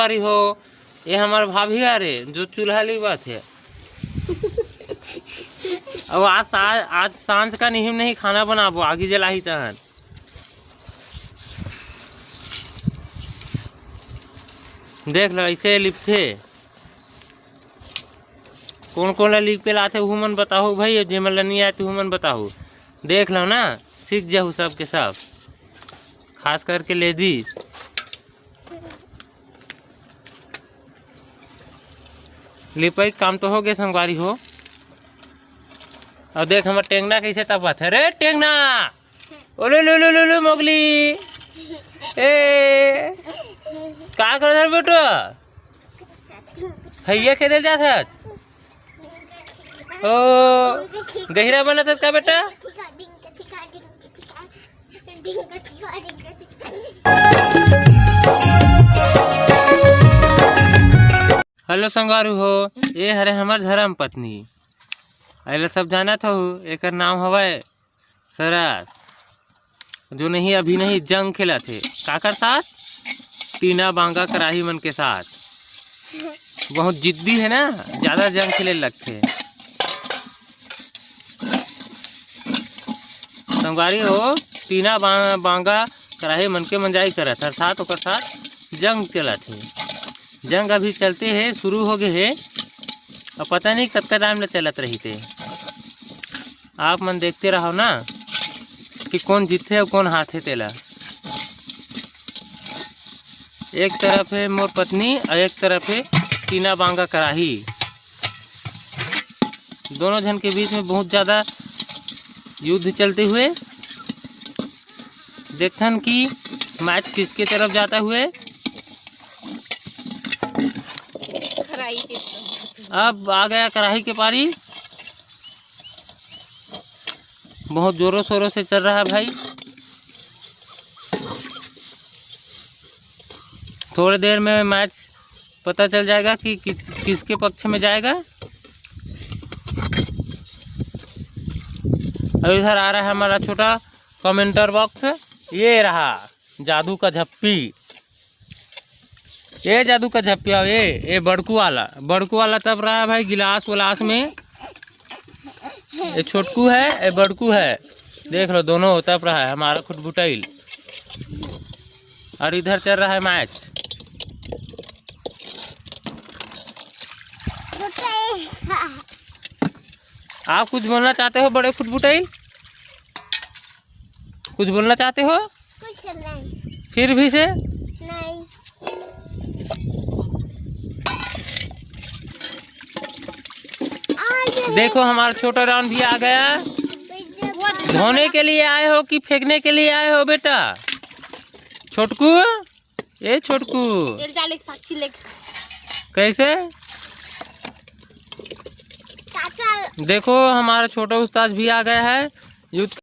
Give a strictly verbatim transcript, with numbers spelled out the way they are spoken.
अरे हो, ये हमर भाभी अरे जो चूल्हा लिबत हे। अब आज सा-, आज सांझ का निहिम नहीं खाना बनाबो, आगी जलाही तहन। देख लो, ऐसे लिपथे। कोन कोन ला लिपे ला आथे, उहू मन बताहू भाई, अउ जेमन ला नहीं आए, उहू मन बताहू। देख लो ना, सीख जाहू सब के सब, खास करके लेडीज। लिपाई के काम तो हो गए संगवारी हो। अब देख हमर टेंगना कैसे तपत है रे टेंगना। ओले लो लो लो लो मोगली। ए का कर धर बेटो। हैया खेले जात हस। ओ गहिरा बनत हस का बेटा। हेलो संगवारू हो, ये हरे हमर धर्म पत्नी। एला सब जानत हो, एकर नाम हवय सरस, जो नहीं अभी नहीं जंग खेलत हे। काकर साथ? टीना बांगा कराही मन के साथ। बहुत जिद्दी है ना, ज्यादा जंग खेले लगथे। संगवारी हो, टीना बा-, बांगा कराही मन के मंजाई करत, अर्थात ओकर साथ जंग चलत हे। जंग अभी चलते हे, शुरू हो गए हे, अब पता नहीं कतका टाइम ले चलत रही थे। आप मन देखते रहो ना कि कौन जीतथे और कौन हारथे तेला। एक तरफ है मोर पत्नी और एक तरफ है टीना बांगा कराही। दोनों जन के बीच में बहुत ज़्यादा युद्ध चलते हुए देखथन कि मैच किसके तरफ जाता हुए। अब आ गया कराही के पारी। बहुत जोरों शोरों से चल रहा है भाई। थोड़ी देर में मैच पता चल जाएगा कि किस, किसके पक्ष में जाएगा। और इधर आ रहा है हमारा छोटा कमेंटर बॉक्स। ये रहा जादू का झप्पी। ये जादू का झप्पी आओ, ये ये बड़कू वाला, बड़कू वाला तप रहा है भाई गिलास उलास में। ये छोटकू है, ये बड़कू है। देख लो दोनों तप रहा है हमारा खुटबुटाइल। और इधर चल रहा है मैच। आप कुछ बोलना चाहते हो बड़े खुटबुटाइल? कुछ बोलना चाहते हो? कुछ नहीं। फिर भी से? नहीं। देखो हमारा छोटा राउंड भी आ गया। धोने के लिए आए हो कि फेंकने के लिए आए हो बेटा? छोटकू, ए छोटकू, साक्षी लेके। कैसे? देखो हमारा छोटा उस्ताद भी आ गया है। यूथ